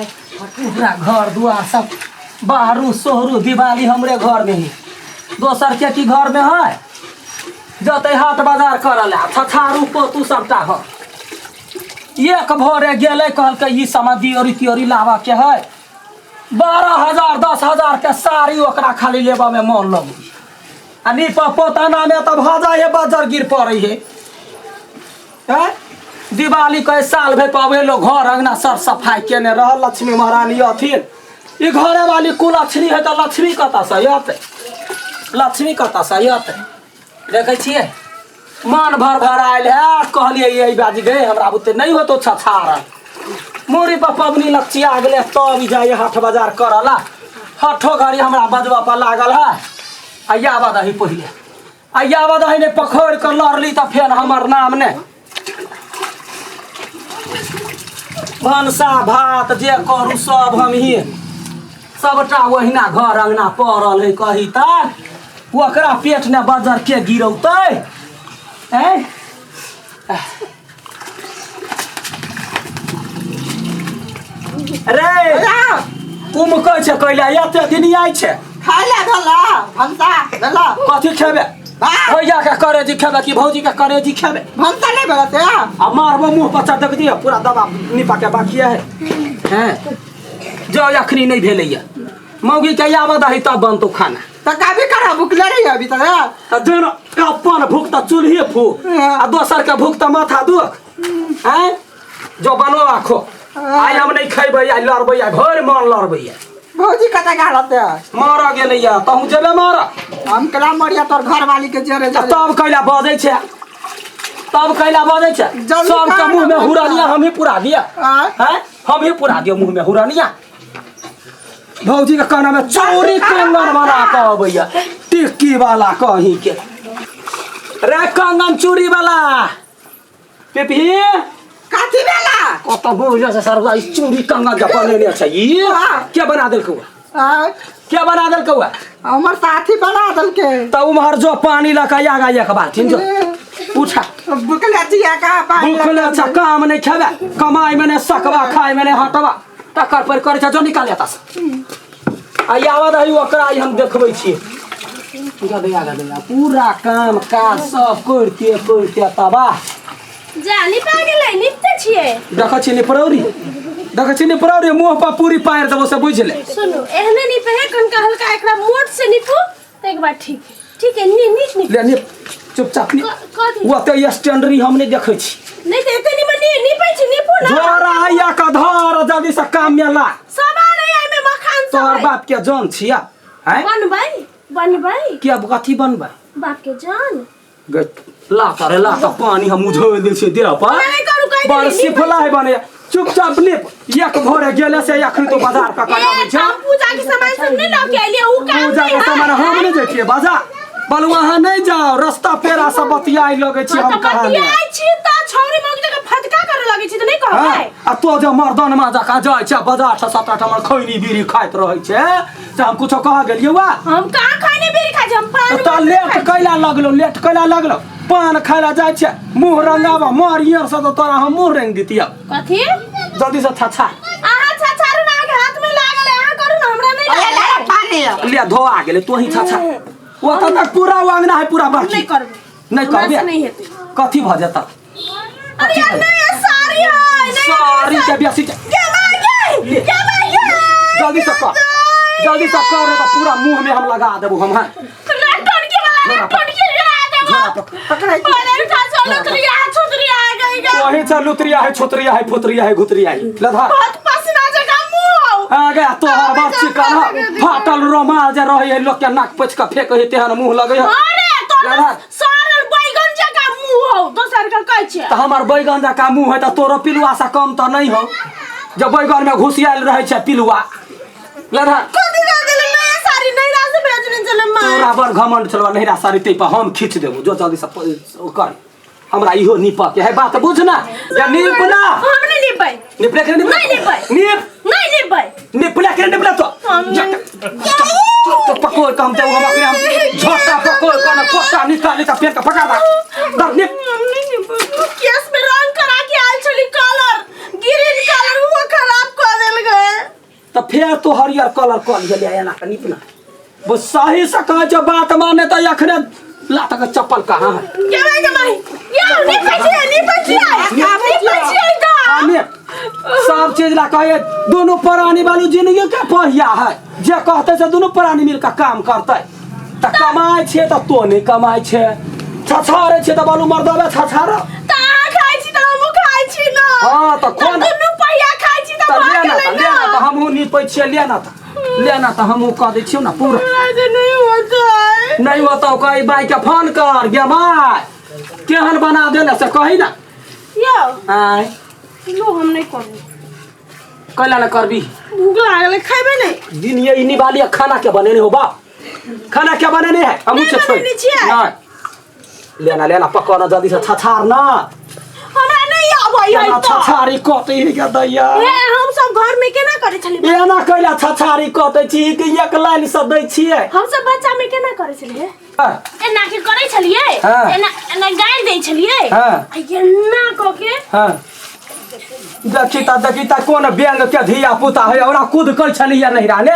पूरा घर दुआर सब बाहरू सोहरू दिवाली हमरे घर में ही, दोसर के की घर में है? जते हाट बाजार करल छछारू पोतू सबटा हो। एक भोरे गेलै, कहलकै ई समय दियोरी तियोरी लाबऽ के है। 12,000 10,000 के साड़ी ओकरा खाली लेबऽ में मन लगै। आ नीप पोताना में तऽ भऽ जाइ है, बजर गिर पड़ै है। हैं? दिवाली के साल भरि पबे लोग घर अंगना सर सफाई केने रहल, लक्ष्मी महारानी अथिन। ई घरे वाली कुलक्ष्मी है तऽ लक्ष्मी कतऽ से अयतै? लक्ष्मी कतऽ से अयतै? देखै छियै, मन भर भर आयल है। कहलियै ये बाजी गए, हमरा बुते नहि होतो छछार। मुड़ी पर पबनी लचिया गेलै, तब ई जाइए हाट बाजार करऽ ला। हठो घड़ी हमरा बजबऽ पर लागल है। आ आबऽ दही पहिले, आ आबऽ दही, नहि पखोड़ि कऽ लड़ली तऽ फेर हमर नाम नहि। भनसा भात जे करू सब हमही, सबटा ओहिना घर अंगना पड़ल है। कही तऽ ओकरा पेट ने बजर के गिरौतै? ऐं रे, उमकै छै कैला? एते दिन आइ छै। खाय ले भेला, भनसा भेला। कथी खेबे? भैया के करेजी खेबे कि भौजी के करेजी खेबे? भनसा नहीं भेला से। आ मारबो मुंह पर चटक दियो, पूरा दवा निपा के बाकी है। हैं, जो अखनी नहीं भेलैया, मौगी के आबऽ दही तब बनतो खाना। तो काभी करा भुखले रही अभी तक है? तऽ जन अपन भूख तऽ चूल्हे फूक आ दोसर के भूख तऽ माथा दुख। हैं, जो बनो आखो, आइ हम नहीं खेबै, आइ लड़बै, आइ भरि मन लड़बै। भौजी कतऽ गेल होते? मरऽ गेलैया, तहूँ जेबे मरऽ। हम केला मरिया, तोर घर वाली के जरे आ जरे। तब कैला बजै छै? तब कैला बजै छै? जल्दी सबके खा मुँह में ना। हुरनिया हमही पुरा दिया। आँय? हैं, हमही पुरा दियो मुँह में हुरनिया। भौजी के काना में चोरी कंगन बना के अबैया, टिक्की वाला कहीं के रे, कंगन चूड़ी वाला पिपही। कथी भेला? कत बुझल से सरवा, ई चूड़ी कंगन के बनेने छै ई। हाँ। के बना देलकौ? आँय? के बना देलकौ? हमर साथी बना देलकै। तऽ उम्हर जो, पानी लऽ के आगा एक बाल्टीन जो उठा। भुखले जिया का पानी? भूखले अच्छा, काम नहि खेबे, कमाइ में नहि सकबा, खाइ में नहि हटबा, तकर पर करै छै। जो निकाल एतऽ से। आ आबऽ दही ओकरा, आइ हम देखबै छियै। गदैया गदैया पूरा काम काज सब करिते करिते तबाह। जा, निपा गेलै, निपते छियै। देखै छियै निपरौरी, देखै छियै निपरौरी, मुँह पर पूरी पारि देबो से बुझि ले। सुनू, एहने निपे है कनका हल्का, एकरा मोट से निपू तऽ एक बार ठीक ठीक है। नी नीक निप। ले निप, चुपचाप निप। कथी? ओते स्टैंडरी हम नहि देखै छी। नहि तऽ एते निमन नी निपै छी, निपू ना। झोरा आइया का धर, जल्दी से काम में ला। सामान है एहिमे, मखान सब तोहर है। बाप के जान छिया हैं? बनबै बनबै। के कथी बनबै? बाप के जान। गे, ला तारे ला तऽ पानी हम उझोल दै छियै देह पर। नहि करू, कहि बड़ देली, निपै। सिफला है बने। चुपचाप निप। एक भोरे गेले से अखन तो बाजार का ए, आबै छै। हम पूजा के सामान सब नहीं लऽ के अयलियै, उ काम पूजा नहीं के है। सामान हम नहि जाइ छियै बाजार। बलु अहाँ नहि जाओ, रस्ता पेरा सब बतियाइ लगै छी। हाँ, हम तऽ कहाँ नहि बतियाइ छी तऽ छौरी मौगी जकाँ फटका करऽ लगै छी तऽ नहि कहबै? हाँ, आ तो जे मर्दन मा जकाँ जाइ छै बाजार से, 7 आठ खैनी बीड़ी खाइत रहै छै, से हम कुछो कह गेलियै वा? हम कहाँ खैनी बीड़ी खाइ छी? हम पान तऽ मात्र लेट खाइ छी। कैला लगलो? लेट कैला लगलो? पान खाय ला जाइ छै, मुँह रंगाबऽ मरियर से तऽ तोरा हम मुँह रंग दितियौ। कथी? जल्दी से छछा। अहाँ छछारू ना, अहाँके हाथ में लागल है, अहाँ करू ना, हमरा नहीं अरे लागल ले है। पानी। ले, धोआ गेलै, तोही छछा। ओतऽ तक पूरा अंगना है, पूरा बाकी। नहीं करबै। नहीं हमरा करबे? से नहीं हेतै। कथी भऽ जेतऽ? अरे यार, नहीं यार, साड़ी है नहीं। साड़ी के बेसी के माय ले। के माय। जल्दी से कर, जल्दी से कर, नहीं तऽ पूरा मुंह में हम लगा देबो हम। हाँ, झोरा पकड़। पकड़ै छी। वही चल, लुतरिया है, छोतरिया है, फुतरिया है, घुतरिया है, लधा आ गया तोहर बाप। चिकन फाटल रोमाल जे रहे है, लोग के नाक पोछ के फेंक है, तेहन मुंह लगे है। तऽ हमर बैगन जकाँ मुंह है तऽ तोरो पिलुआ से कम तऽ नहीं हो, जे बैगन में घुसियाल रहे छै पिलुआ। लधा। तोरा बड़ घमंड छलवा, नहिरा साड़ी तै पर हम खींच देबो। जो जल्दी से कर, हमरा इहो नीप के है। बात बुझ ना, या नीप ना। हम नहीं निपै। निपले के निपले? नहीं निपै। नीप। नहीं निपै। निपले के निपले तो हम तो पकोड़ कम देबो हम अपने, हम झोटा पकोड़ के ना कोटा निकाली त फेर के पकड़ दा दर नीप। हम नहीं निपै। केस में रंग करा के आयल छली, कलर ग्रीन कलर, वो खराब कर देल गए। फेर तो हरियर कलर कऽ लिअ एना कऽ निपना बस सही से कहै छै बात माने तऽ एखने लात के चप्पल कहाँ है ये भाई जमाई ये निपै छियै निपै छियै निपै छियै तऽ हमें सब चीज ला कहे दोनों प्राणी वालू जिंदगी के पहिया है जे कहते से दोनों प्राणी मिलकर काम करते तऽ कमाइ छै तऽ तो नहि कमाइ छै छछारे छै तऽ बालू मर्दबे छछार तऽ अहाँ खाइ छी तऽ हमहूँ खाइ छी ने हाँ, तऽ कोन- दुनू पहिया खाइ छी तऽ तऽ भऽ ले ना गेलै तऽ ले ना तऽ हमहूँ नीपै छियै ले ना तऽ ले ना तऽ हमहूँ कऽ दै छियौ ने पूरा हमरा से नहीं होतै नहि होतौ कही बाई के फोन कर गे माय केहन बना देले से कही ना यौ आय लो हम नहीं करू कैला ने करबी भूख लागल खेबै नहीं दिन ये इन्हीं वाली खाना के बनेने हो बाप खाना क्या बनेने है हमहूँ नहीं से छोड़ बनेने छियै। नहीं लेना लेना पकड़ना जल्दी से छछार ना हमरा नहीं आबै है केना तऽ छछारी कटै है गे दैया हे हम सब घर में केना करै छलियै एना कैला छछारी कटै छी कि एक लाइन से दै छियै हम सब बच्चा में केना करै छलियै हाँ, एना के करै छलियै हाँ। एना एना गाड़ि दै छलियै हाँ। आ एना कऽ के हाँ देखी त कोन व्यंग के धिया पुता है ओरा कूद कै छलियै नहीं रहने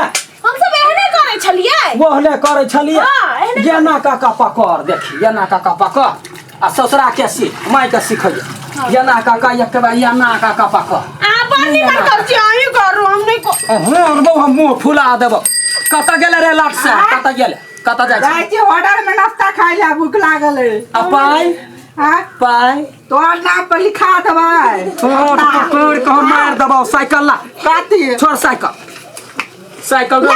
हम सब एहने करै छलियै ओहने करै छलियै हाँ, एहने एना काका पकड़ देखी एना काका पकड़ आ ससुरा के सीख माय के सिखैया एना काका एक बार एना काका पकड़ अहाँ बड़ निमन करै छी अहीं करू हम नहि हँ बौ हम मुँह फुला देबो कतऽ गेलै रे लाट से कतऽ गेलै कतऽ जाइ छै जाइ छी होटल में नाश्ता खाइ ला भूख लागल है आ पाइ हाँ पाइ तोहर नाम पर लिखा देबै छोड़ पकड़ के हम मार देबौ साइकिल ला कथी छोड़ साइकिल साइकिल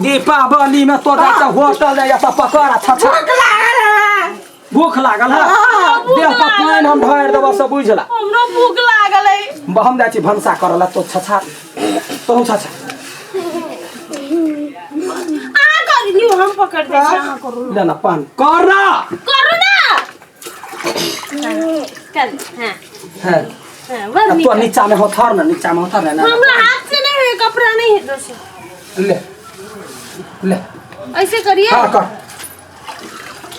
दीपावली में तो जाइ छै होटल जाइए तऽ पकड़ आ छछा भूख लागल है भूख लागल है भूख देह पर लागल। पानि हम ढारि देबौ से बुझला हमरो भूख लागल है हम जाइ छी भनसा करऽ ला तो छछा तोहू छछा अहाँ कर लियौ हम पकड़ दै छी अहाँ करू ले ना पान कर ना करू ना चल हाँ हाँ हाँ बड़ तो नीक नीचा में होथर ना नीचा में होथर ना हमरा हाथ से नहीं है कपड़ा नहीं है दोस्त ले ले ऐसे करिए हाँ कर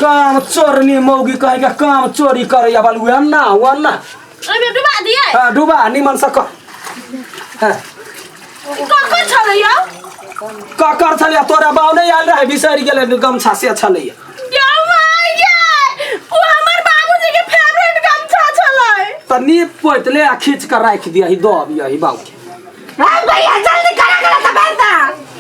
काम चोरनी मौगी कहे के काम चोरी करे या बालू ना वो ना अबे डुबा दिए हाँ डुबा निमन से कर हाँ ककर छलै यौ ककर छलै तोरा बाउ नहि आयल रहै बिसरि गेलै गमछा से छलैया यौ माय गे ओ हमर बाबूजी के फेवरेट गमछा छलै तऽ नीप पोति ले आ खींच कऽ राखि दियही दऽ अबियही बाउके हाँ भैया जल्दी करा करा तो पैसा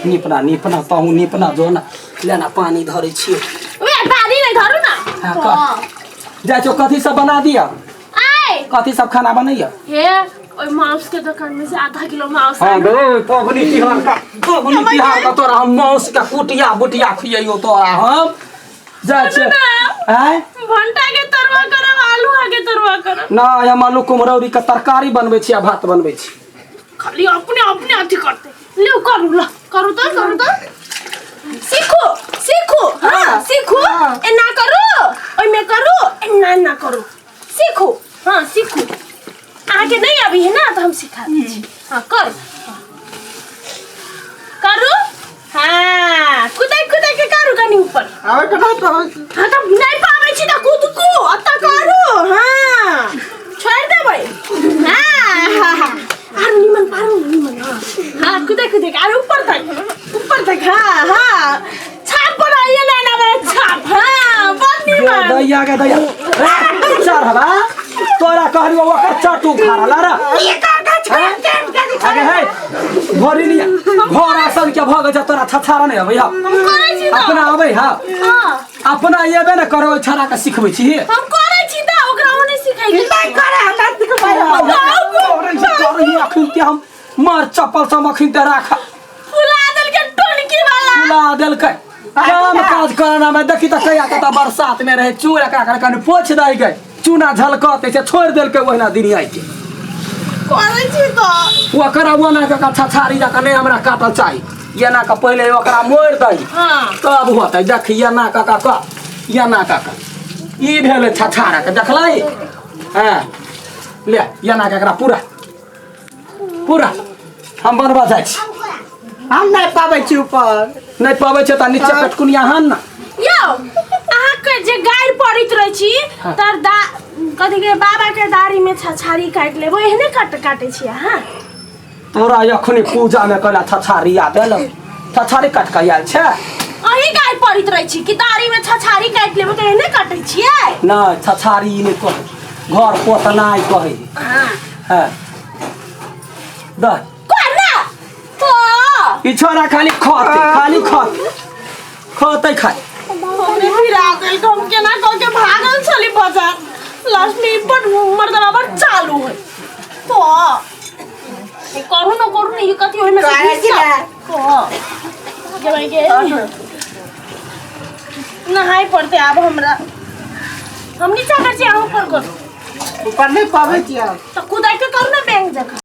नीपना नीपना तहूँ नीपना जो ना लेना पानी धरै छियै ओए पानी नहीं धरू ना हाँ, कर। जाइ छौ कथी सब बना दिअ आय कथी सब खाना बनैया हे ओइ मांस के दुकान में से आधा किलो मांस हाँ बे पबनी तिहार का पबनी तिहार का तोरा हम मांस का कुटिया बुटिया खुइयो तोरा हम जाइ छियै आँय भंटा के तरुआ करब आलू के तरुआ करब ना हम आलू कुम्हरौरी के तरकारी बनबै छी आ भात बनबै छी खाली अपने अपने अथी करते लियो करू ल करू तो करू तो सीखो सीखो हाँ सीखो हाँ। एना करू ओइमे करू एना एना करू सीखो हाँ सीखो अहाँके नहीं अभी है ना तो हम सिखा दै छी हाँ करू हाँ। करू हाँ कुदै कुदै के करू कनी ऊपर आबै के नहीं पाबै हाँ तऽ नहि पाबै छी तऽ कुदकू ओतऽ करू हाँ छोड़ि देबै हाँ हाँ हाँ आरो निमन पारू निमन हाँ हाँ कुदै कुदै के आरो ऊपर तक ऊपर तक हाँ हाँ छाप बनाइए ना ना बड़ा छाप हाँ बड़ निमन दैया के दैया चढ़ हवा तोरा कहलियो ओकर चटू खारला रे ये का का छोड़ दे अरे हे घोरी लिया घर आसन के भग जा तोरा छछारा नहीं अबै हम करै छी तऽ अपना अबै हा हाँ अपना एबे ने करो छड़ा के सिखबै छी हम करै छी तऽ ओकरा ओ नहि सिखै नहीं करे हमरा सिखबै करही अखन के हम मार चप्पल सब अखन ते राख फुला देलकै टोनकी वाला फुला देलकै काम काज करना में देखी तऽ कहिया कतऽ बरसात में रहे चूर एकरा कर कनि पोछि दै गए चूना झलकते से छोड़ि देलकै ओहिना दिन आइ के करै छी तऽ ओकरा ओना के छछारी जकाँ नहि हमरा काटल चाही एना के पहिले ओकरा मोड़ि दही हाँ तब होतै देखी एना कऽ कऽ कऽ एना कऽ कऽ ई भेलै छछारा के देखलै हँ ले एना के एकरा पूरा पूरा हम बनबऽ जाइ छी हम नहीं पाबै छी ऊपर नहि पबै छै तऽ नीचे पेटकुनिया हन ने यौ अहाँके जे गारि पड़ैत रहै छी तर दा कथी के बाबा के दाढ़ी में छछारी काटि लेबो एहने काट काटै छी अहाँ तोरा अखनी पूजा में कहला छछारी आ देल छछारी काट के आयल छै। अहीं गाय पड़ैत रहै छी कि दाढ़ी में छछारी काटि लेबै तऽ एहने काटै छियै। नहि, छछारी ई नहि कहै, घर पोतनाइ कहै। हाँ। हँ, दह। कोना तो ई छोरा खाली खते, खाली खते, खते खाली। हमरे फिरा गेल, हम केना कह के भागल छली बाजार, लास्ट में ई बड़ मर्दना बड़ चालू है। तो ई करू न, करू न, ई कथी ओहिमे से कहै छी घुसा। ने। कह जेबै के नहाय पड़तै आब हमरा। हम नीचा कर छी, अहाँ ऊपर करू। ऊपर नहि पाबै छी हम। तऽ कुदाइ के करू ने बैंक जकाँ।